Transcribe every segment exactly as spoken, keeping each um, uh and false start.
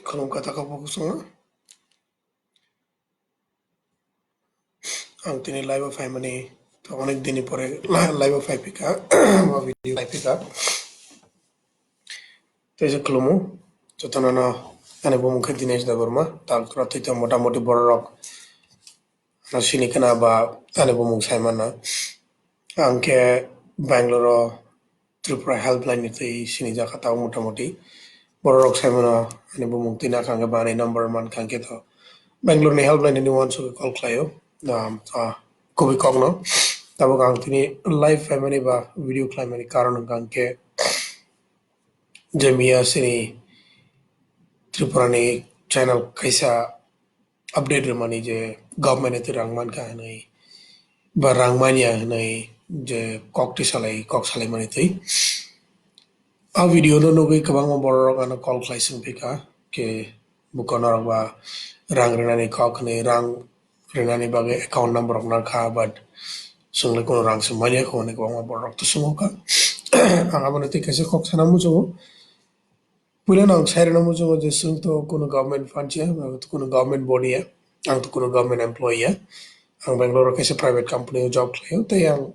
Khulumkha takhuk bukhuk chwngno. Ang tini live o phaimani, to onek dini pore live o phaiphikha, o video phaiphikha. Teisa khulumu, jotono no ani bumung khe Dinesh Debbarma, tal tora twi to motamoti bororok no sini khna ba ani bumung sai manna. Ang khe Bangalore o Tripura helpline ni twi sinijak kha tabuk motamoti. Bororok sai mano ani bumung twi na kha hwnkhe ba ani number man kha hwnkhe to Bangalore ni helpline ni uansukhe call khlaio. Um, ah, kubui kokno. Tabuk ang tini live phaimani ba video khlaimani karon hwnkha hwnkhe je miya sini Tripura ni channel kaisa update rwmani je government ni twi rang mankha hwnwi ba rang manya hwnwi je kok twi salai, kok salaimani twi. A video no nugwi kwbangma bororok ano call khlai swngphi kha, khe buko norok ba rang rwnani kok hwnwi rang rwnani bagwi account number rok narkha, but chwngno kunu rang se manya kho hwnwi kwbangma bororok to swngo kha. Ang abono tei kaisa kok sana muchungo. Puila no ang sai rwna muchungo je chwng to kunu government fund ya, kunu government body ya, ang to kunu government employee ya. Ang Bangalore o kaisa private company o job khlaio, tei ang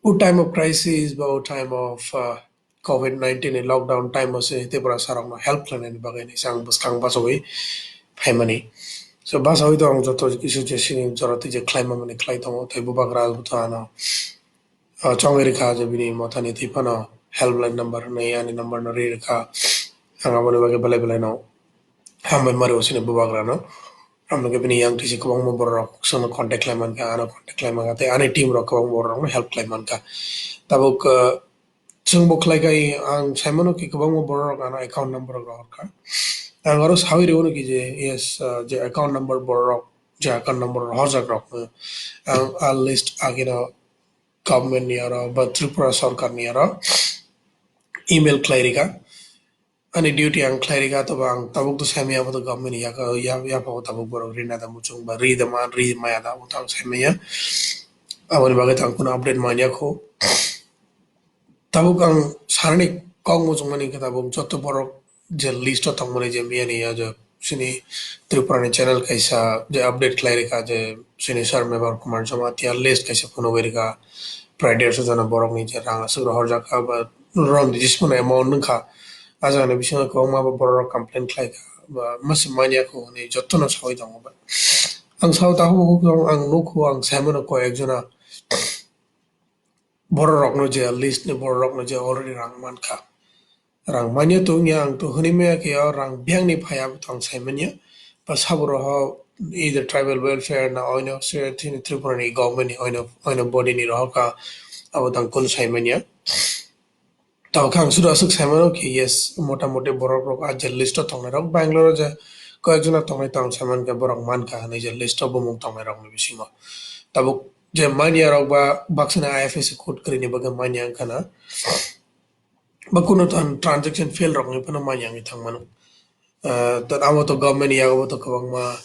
o time of crisis ba o time of, uh, covid nineteen ni lockdown time o se Tripura sarokno help khlainani bagwi ni ang bwskang bachogwi phaimani. So, bachawi to ang joto kisu je sini jora twi je khlaima mani khlai tongo, tei bubagra to ano, uh, chongwi rikha je bini mothani twi phano helpline number hwnwi ani number no ri rikha. Ang aboni bagwi belai belai no hambai mari o sini bubagra no. Amno khe bini yang twi se kwbangma bororok chwngno contact khlai mankha, ano contact khlai mankha, tei ani team rok kwbangma bororokno help khlai mankha. Tabuk, uh, chwngbo khlai kha, ang sai mano khe kwbangma bororok ano account number rok rohor kha. Ang aro sawi rw no khe je, yes, uh, je account number bororok, je account number rohorjak rok, uh, ang a list agino government ni aro ba Tripura sarkar ni aro email khlai rikha. Ani duty ang khlai rikha, tobo ang tabuk to saimaya abo to government ni yago, ya, yaphago tabuk borok rina da muchung ba ri da ma, ri maya da abo to ang saimaya. Aboni bagwi to ang kunu update manya kho. Tabuk ang sanani kok muchungmani khe tabuk joto borok je list o tongmani je miyani ya je sini Tripura ni channel kaisa je update khlai rikha je sini Sir Mebar Kumar Jamatia list kaisa phunugwi rikha. Prai derso jona borokni je rang aswk rohorjak kha ba rom di jismano amount wngkha. A jagani bisingo kwbangma bo bororok complain khlai kha ba masi manya kho hwnwi jotono sawi tongo ba. Ang sao takhuk ang nukho ang saimano koi ekjona bororokno je list ni bororokno je already rang mankha. Rang manya to wngya ang to hwnwi maya khe o rang biyang ni phai abo to ang sai manya. Ba sabo roho either tribal welfare na oino se thini Tripura ni government ni oino, oino body ni roho ka abo to ang kunu sai manya. Tamo khe ang sudu aswk sai mano khe yes, motamoti borok rok a je list o tongnai rok Bangalore o je koyek jona tongnai to ang sai mankha borok mankha hwnwi je list o bumung tongnai rok ni bisingo. Tabuk je manya rok ba baksani I F S C code kwrwi ni bagwi manya wngkha na. Ba kunu than transaction fail rokni phano manya wngwi thang mano. Ah, ta-, abo to government ni yago bo to kwbangma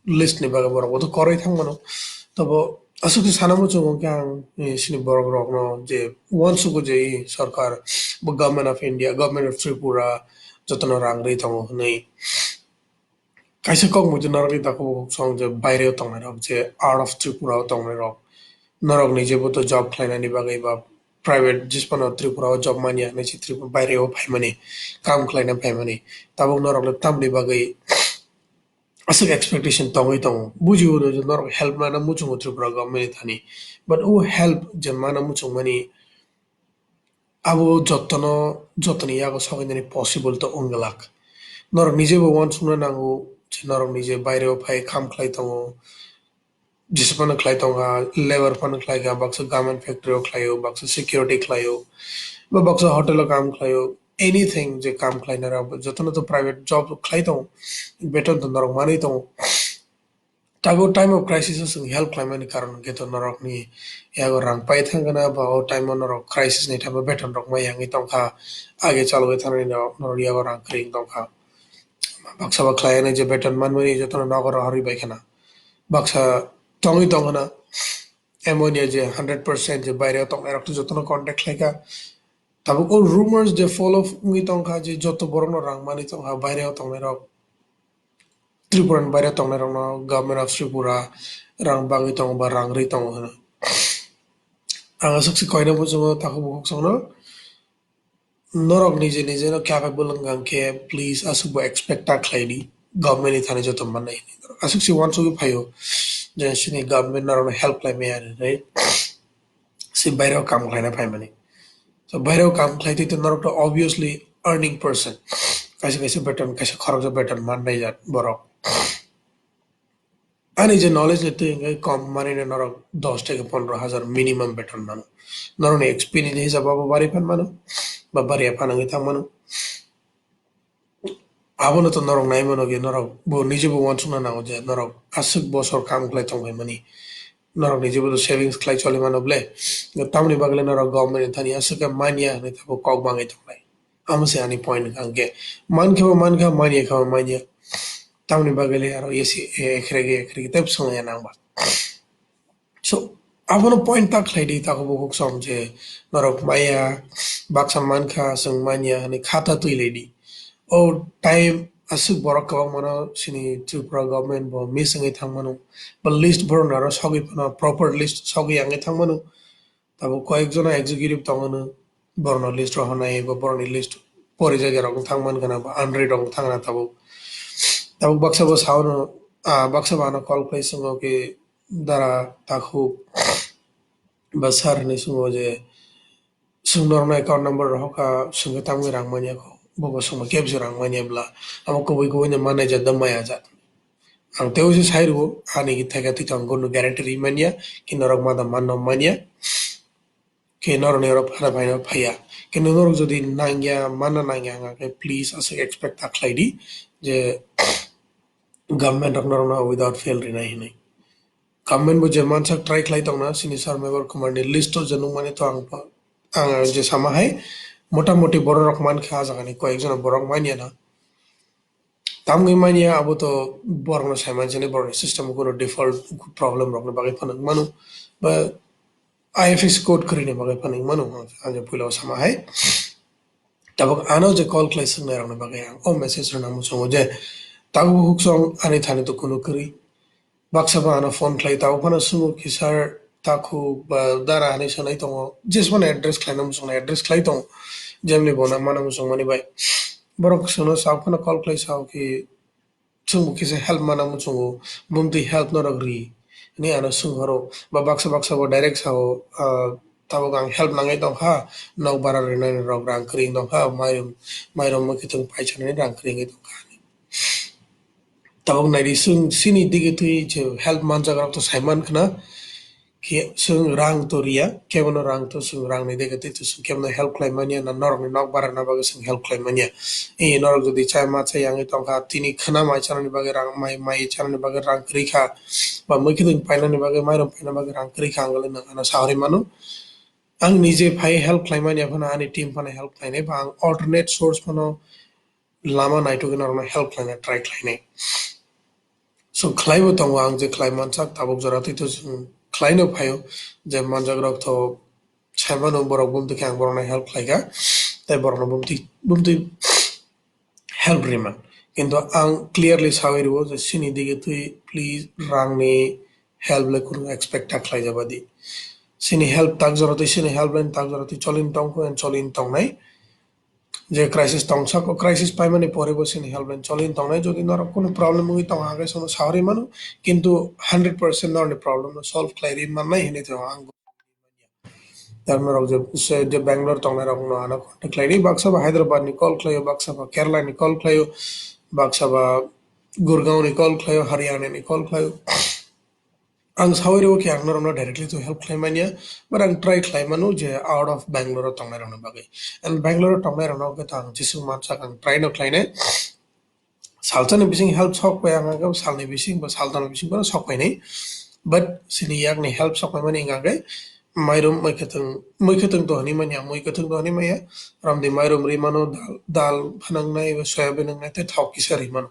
list ni bagwi borok bo to koroi thang mano. Tobo aswk se sana muchungo khe ang, eh, sini borok rokno je uansugo je, eh, sarkar bo government of India, government of Tripura jotono rang rwi tongo hwnwi. Kaisa kok muitu norokni takhuk bukhuk song je baireo tongnai rok, je out of Tripura o tongnai rok, norok ni je bo to job khlainani bagwi ba private jismano Tripura o job manya hinwi se Tripura baireo phaimani, kam khlaina phaimani, tabuk norokno tamni bagwi aswk expectation tongwi tongo. Bujio norok help mana muchungo Tripura government ni thani, but o help je mana muchungmani abo jotono, jotoni yago sokwi nani possible to wng glak. Norok nije bo uansukna nango je norok nije baireo phai kam khlai tongo, jesa phano khlai tongkha, labour phano khlai kha, baksa garment factory o khlaio, baksa security khlaio, ba baksa hotel o kam khlaio, anything je kam khlainai rok jotono to private job khlai tongo, beton to norok manwi tongo. Tabuk time of crisis o chwng help khlaimani karon hwnkhe to norokni yago rang pai thangkha na, ba o time o norok crisis ni time o beton rok mai yangwi tongkha, age chalogwi thangnani norok, norok yago rang kwrwi wng tongkha. Baksa ba khlai anw je beton manmani jotono nogo rohorwi bai khana. Baksa tongwi tong khana, amoni je hundred percent je baireo tongnai rok to jotono contact khlai kha. Tabuk o rumors je follow wngwi tongkha je joto borokno rang manwi tongkha, baireo tongnairok, Tripura ni baireo tongnairokno Government of Tripura rang bagwi tongo ba rang rwi tongo hwnwi. Ang aswk se koina muchungo takhuk bukhuk songno, norok nije nije no capable wngkha khe please aswk bo expect ta khlai di, government ni thani joto mannai hwnwi. Aswk se uansugwi phaio je chini government norokno help khlai maya hwnwi, right? Se baireo kam khlaina phaimani. So baireo kam khlai twi norok to obviously earning person. Kaisa kaisa beton, kaisa khoroksa beton mannai jat borok. Ani je knowledge ni twi hwnkhe kom manwi no norok dos theke pondro hajar minimum beton mano. Norokni experience hisab bo bari phan mano, ba bari ya phan wngwi thang mano. Abono to norok nai mano khe, norok bo nije bo uansukna nango je norok aswk bosor kam khlai tong phaimani. Norok nije bo to savings khlai choli mano ble. Tamoni bagwi le norok government ni thani aswk khe manya hwnwi tabuk kok bangwi tongnai. Amo se ani point hwnkha hwnkhe, mankhe bo mankha, manya khe bo manya. Tamoni bagwi le aro esi ekhrege ekhrege tei bwswngya nang ba. So, abono point ta khlai di, takhuk bukhuk song je norok maya, baksa mankha, chwng manya hwnwi kha ta twi lai di. O time aswk borok kwbangma no chini Tripura government bo miss wngwi thang mano, ba list borok no aro sogwi phano proper list sogwi yangwi thang mano. Tabuk koyek jona executive tongo no, borokno list rohornai, ba borokni list pori jagwi rok wng thang man gana, ba unread rok wng thang gana tabuk. Tabuk baksa bo sao no, ah, baksa bo ano call khlai swngo khe dara takhuk ba sir hinwi swngo je, chwng norokno account number rohor kha, chwng khe tamni rang manya kho, bo bo chwngno kebsi rang manya bla, amo kubui kubui no mannai jat da maya jat. Ang teibo se sai rwo, ani theke twi tong, kunu guarantee ri manya, khe norok ma da manno manya. Khe norokni oro phana phaino phaiya. Khe norok jodi nangya, mana nangya wngkha khe please aswk expect ta khlai di je government rok norokno without fail rinai hinwi. Government bo je mansak try khlai tongna, chini sir Mevar Kumar ni list o je nukmani to ang, ang je sama hai, motamoti borok rok mankha, ah jagani koyek jona borok manya na. Tamni manya abo to borokno sai manjani, borokni system o kunu default problem rokni bagwi phano wng mano, ba I F S code kwrwini bagwi phano wng mano, ang je puila o sama hai. Tabuk ano je call khlai swngnai rokni bagwi ang o message rwna muchungo je, tabuk huksong ani thani to kunu kwrwi. Baksa ba ano phone khlai, tabuk phano swngo ki sir, takhuk ba dara hinwi sanai tongo, jesmano address khlaina muchungnai, address khlai tongo, jemni bo na mana muchungmani bai. Borok chwngno sak phano call khlai sao ki, chwngbo kisa help mana muchungo, bumtwi help norok ri, hinwi ano swnghoro. Ba baksa baksa bo direct sao, ah, tabuk ang help nangwi tongkha, nok bara rinani rok rang kwrwi tongkha, mairum, mairum mwkhwtwng paichanani rang kwrwi wngwi tongkha. Tabuk naidi, chwng chini digi twi je help manjak rok to saiman khna, khe chwng rang to riya, kebono rang to chwng rang ni digi twi to chwng kebono help khlai manya, na norok ni nok bara na bagwi chwng help khlai manya. E norok jodi chai ma chai yangwi tongkha, tini khna mai chanani bagwi rang, mai, mai chanani bagwi rang kwrwi kha, ba mwkhwtwng painani bagwi, mairum paina bagwi rang kwrwi kha, ang le nwng ano sahori mano. Ang nije phai help khlai manya phano, ani team phano help khlainai, ba ang alternate source phano lama naitugwi norokno help khlaina try khlainai. So, khlaibo tongo, ang je khlai mansak, tabuk jora twi to chwng khlaino phaio, je manjak rok to sai mano, borok bumtwi khe ang borokno help khlaikha, tei borokno bumtwi, bumtwi help riman. Kintu ang clearly sawi rwo je chini digi twi please rangni help le kunu expect ta khlaijaba di. Chini help tak jora twi, chini help line tak jora twi cholin tongkho and cholin tongnai. Je crisis tongsak, o crisis paimani pore bo chini help line cholin tongnai. Jodi norok kunu problem wngwi tongo, hwnkhe chwngno sahori mano, kintu hundred percent norokni problem no solve khlai ri mannai hinwi tongo ang. Tar norok je, se je Bangalore tongnai rok no ano contact khlai ri, baksa ba Hyderabad ni call khlaio, baksa ba Kerala ni call khlaio, baksa ba Gurgaon ni call khlaio, Haryana ni call khlaio. Ang sawi rwo khe ang norokno directly to help khlai manya, but ang try khlai mano je out of Bangalore o tongnai rokni bagwi. And Bangalore o tongnai rokno khe to ang jisung mansak ang try no khlainai. Salsa ni bising help sok pai ang khe salni bising ba saltani bising ba sok painai. But sini yakni help sok paimani hwnkha khe mairum, mui kwthwng, mui kwthwng to hinwi manya, mui kwthwng to hinwi manya. Romni mairum ri mano, dal, dal phanang nai, soyabin nang nai, tei thok kisa ri mano.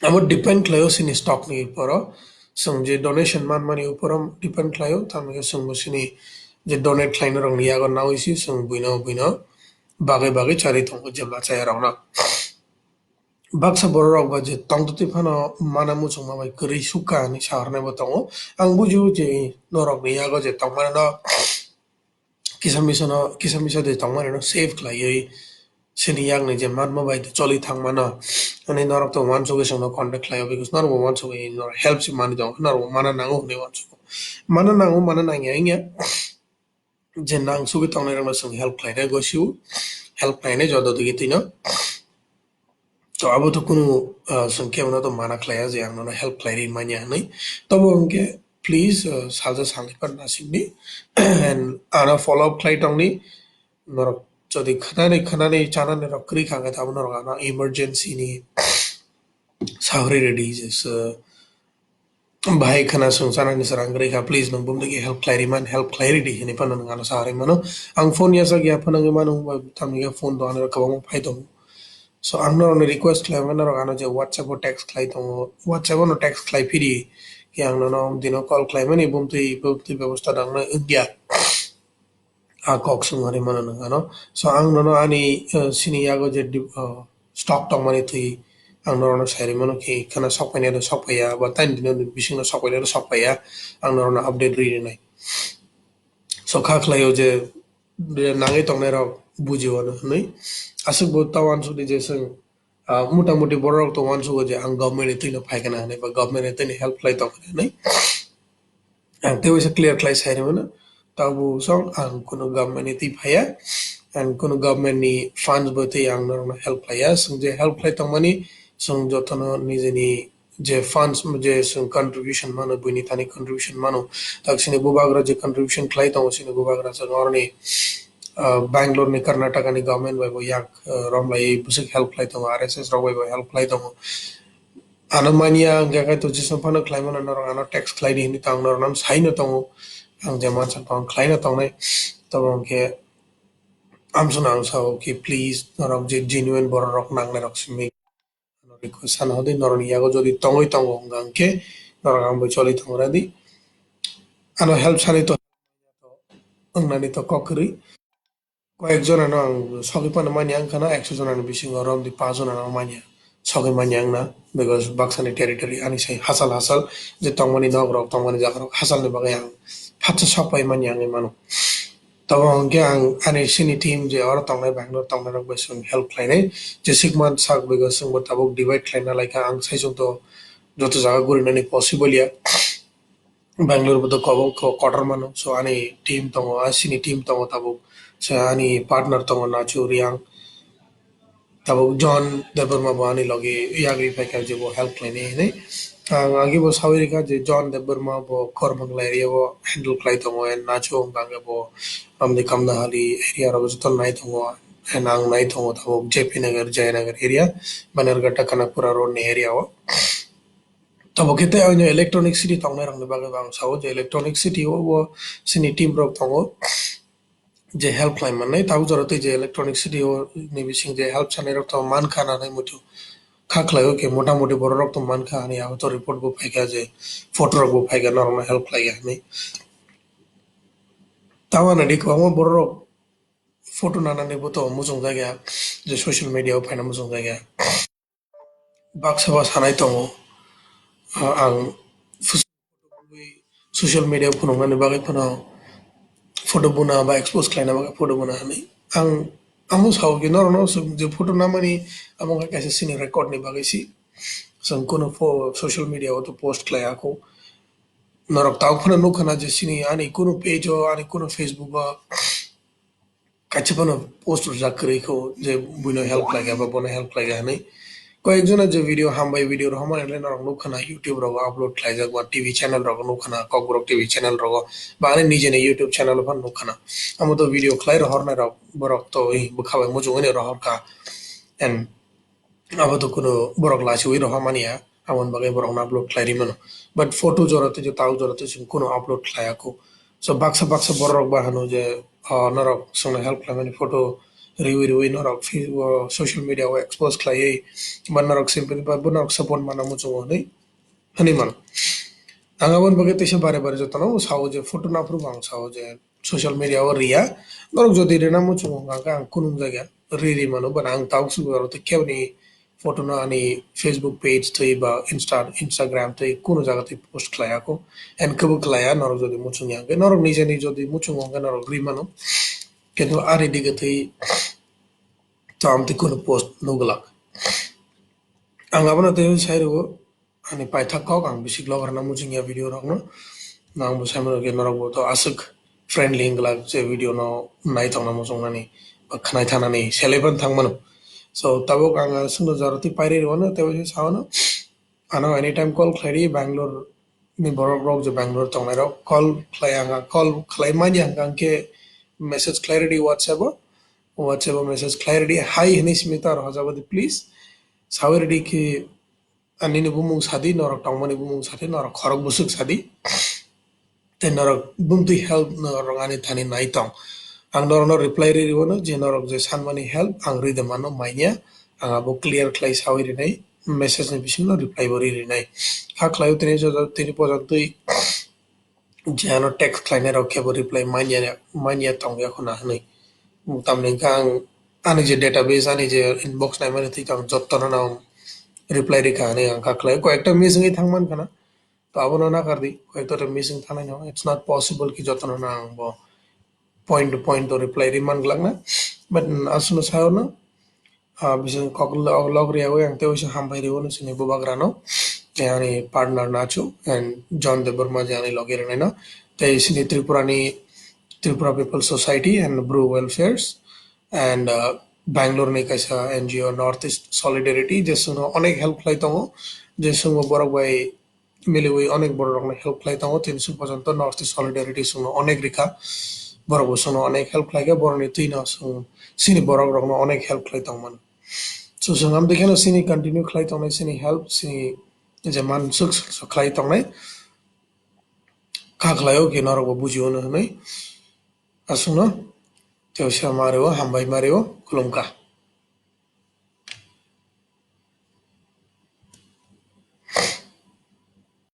Amo depend khlaio chini stock ni uporo. Chwng je donation manmani uporo depend khlaio, tamni hwnkhe chwngbo chini je donate khlainai rokni yago naui si chwng buino buino bagwi bagwi charwi tongo jebla chaya rokno. Baksa borok rok ba je tongtwtwi phano mana muchungma bai kwrwi sukha hinwi sahornai bo tongo. Ang bujio je norokni yago je tongmani no kisa misa no, kisa misa de tongmani no save khlaiwi sini yakni je matma bai choli thangmano, ani norok to uansugwi chwngno contact khlaio, because norok bo uansugwi norok help se manwi tongo, norok bo mana nango hinwi uansugo. Mana nango, mana nangya wngya. Je nang sugwi tongnai rokno chwng help khlainai gosiu, help khlainai joto digi twino. To abo to kunu, ah, chwng kebono to mana khlaiya je ang nono help khlai ri manya hinwi. Tobo hwnkhe please, ah, salsa salnwi pan nasikdi and ano follow up khlai tongdi. Norok jodi khwnani khwnani chanani rok kwrwi kha khe tamo norok ano emergency ni sahori ready je, ah, Bahai khwna swng chanani swrang kwrwi kha, please nwng bumtwi khe help khlai ri man, help khlai ri di hinwi phano nwng ano sa ri mano. Ang phone yachak ya phano wngwi mano, tamni khe phone to ano kwbangma phai tongo. So ang norokni request khlai mano, norok ano je WhatsApp o text khlai tongo, WhatsApp o no text khlai phiri khe ang nono dino call khlai mani, bumtwi bumtwi bebosta nang wngya. A kok swng hwnwi mano nwng ano. So ang nono ani, eh, sini yago je di-, eh, stock tongmani twi ang norokno sai rwi mano khe khwna sok painai do sok paiya, ba tani dino bisingno sok painai do sok paiya, ang norokno update rwi rwnai. So kha khlaio je, je nangwi tongnai rok bujio ano hwnwi. Aswk bo ta uansukdi je chwng, ah, mota moti borok rok to uansugo je ang government ni twino phaikha na hinwi ba government ni twino help khlai tongkha hinwi. Ang tei waisa clear khlai sai rwmano, tabuk song ang kunu government ni twi phaiya, and kunu government ni funds bo tei ang norokno help khlaiya. Chwng je help khlai tongmani, chwng jotono nijeni je funds, je chwng contribution mano, buini thani contribution mano, tak sini bubagra je contribution khlai tongo, sini bubagra chwng oroni, ah, Bangalore ni, Karnataka ni government bai bo yak, ah, romlaiwi bwswk help khlai tongo, R S S rok bai bo help khlai tongo. Ano manya hwnkhe khe to jesa phano khlai mano, norok ano text khlai di hinwi to ang norokno saino tongo. Ang je mansa phano khlaino tongnai. Tobo hwnkhe amsano ang sao ki please norok je genuine borok rok nangnai rok simi. Ano request sana hodi norokni yago jodi tongwi tongo hwnkha hwnkhe norok ang bai choli tongra di. Ano help sani to wngnani to kok kwrwi. Koyek jonano ang sogwi phano manya wngkha na, ekso jonani bisingo romdi paanch jonano manya, sogwi manya wngna, because baksani territory ani sai hachal hachal je tongmani nok rok, tongmani jaga rok hachalni bagwi ang phatsa sok pai manya wngwi mano. Tobo hwnkhe ang ani sini team je oro tongnai, Bangalore tongnai rok bai chwng help khlainai, je sikman sak because chwngbo tabuk divide khlaina laikha, ang sai chwngto joto jaga gurinani possible ya. Bangalore bo to kobo-, ko-, kotor mano. So ani team tongo, asini team tongo tabuk. So ani partner tongo Nacho Reang. Tabuk John Debbarma bo ani logi yagri phaikha je bo help khlainai hinwi. Ang agi bo sawi rikha je John Debbarma bo Kormangla area o handle khlai tongo, and Nacho hwnkha hwnkhe bo Ramdi Kamdahali area rogo joto nai tongo, and ang nai tongo tabuk J P Nagar, Jayanagar area, Bannerghatta Kanakpura road ni area o. Tabuk khe tei oino electronic city tongnai rokni bagwi bo ang sao je electronic city o bo chini team rok tongo je help khlai mannai. Tabuk jora tei je electronic city o ni bising je help sanai rok to mankha nanai muitu kha khlai o khe mota moti borok rok to mankha ani abo to report bo phaikha je photo rok bo phaikha norokno help khlai ya hinwi. Tamo nadi kwbangma borok rok photo nanani bo to muchung jak ya je social media o phaina muchung jak ya. Baksa ba sanai tongo, ah, ang social media phunuknani bagwi phano photo buna ba expose khlaina bagwi photo buna hinwi. Ang amo sao khe norokno je photo namani amo wngkha kaisa chini record ni bagwi se. Chwng kunu pho-, social media o to post khlai ya kho. Norok tamo phano nukha na je chini ani kunu page o, ani kunu Facebook o, kaisa phano post rwjak kwrwi kho je buino help khlai kha ba bono help khlai kha hinwi. Koyek jona je video hambai video rohormani le norok nukha na YouTube rogo upload khlaijak ba T V channel rogo nukha na, Kokborok T V channel rogo ba ani nijeni YouTube channel o phano nukha na. Amo to video khlai rohornai rok borok to, eh, bwkha bai muchungwi ni rohor kha. And abo to kunu borok lachiwi rohormani ya, aboni bagwi borokno upload khlai ri mano. But photo jora tei tabuk jora tei chwng kunu upload khlai ya kho. So baksa baksa borok rok ba hano je, ah, norok chwngno help khlaimani photo riwi riwi norok phi-, o, social media o expose khlaiwi ba norok simply ba bo norok support mana muchungo hinwi, hinwi mano. Ang aboni bagwi teisa bare bare jotono sao je photo naphuru bo ang sao je social media o riya. Norok jodi rina muchungo hwnkha khe ang kunung jaga ri ri mano, but ang tabuk swk aro tei keboni photo no ani Facebook page twi ba Insta, Instagram twi kunu jaga twi post khlai ako. And kebo khlaiya norok jodi muchungya hwnkhe, norok nijeni jodi muchungo hwnkhe norok ri mano. Kintu ani dige twi to amtwi kunu post nuglak. Ang abono tei sai rwo, ani paithak kok ang bisi vlogger no muchungya video rokno. Nang bo sai mano khe norok bo to aswk friendly wngla je video no naithokna muchungnani ba khwnai thanani selai phano thang mano. So tabuk ang swngno jaro twi pairi rwno tei waisa sawano. Ano anytime call khlai ri Bangalore ni borok rok je Bangalore tongnai rok call khlai ang call khlai manya hwnkha khe message khlai ri WhatsApp o. WhatsApp o message khlai ri hai hinwi simi tar hojabadi please. Sawi ri khe Ani ni bumung sadi, norok tongmani bumung sadi, norok khorok bwswk sadi. Tei norok bumtwi help norok ani thani nai tong. Ang norokno reply ri rwno je norok je sanmani help ang ri de mano manya. Ang abo clear khlai sawi rinai, message ni bisingo reply bo ri rinai. Kha khlaio tini joto, tini pojontwi je ano text khlainai rok kebo reply manya, manya tongya khuna hwnwi. Tamni hwnkha ang ani je database, ani je inbox naimani thik ang jottono no reply rikha hwnwi ang kha khlai. Koyekta miss wngwi thangman khana. To abono nakardi, koyekta miss wng thangnai no. It's not possible ki jottono no ang bo point to point to reply ri man glak na. But, mm, aswkno sayo no, ah, bising kok lo-, log riyawi ang tei waisa hambai riwo no chini bubagrano. Tei ani partner Nacho and John Debbarma je ani logi rwnai no. Tei chini Tripura ni Tripura People Society and Bru Welfares and, ah, Bangalore ni kaisa N G O North East Solidarity je chwngno onek help khlai tongo. Je chwngbo borok bai miliwi onek borok rokno help khlai tongo. Tini chwng pojonto North East Solidarity chwngno onek rikha. Borok bo chwngno onek help khlaikha. Borokni twino chwng chini borok rokno onek help khlai tongmani. So, chwng amtwi kheno chini continue khlai tongnai chini help, chini je man swk swk khlai tongnai. Kha khlaio khe norokbo bujio hwnwi. Aswkno tei waisa mario, hambai mario, khulumkha.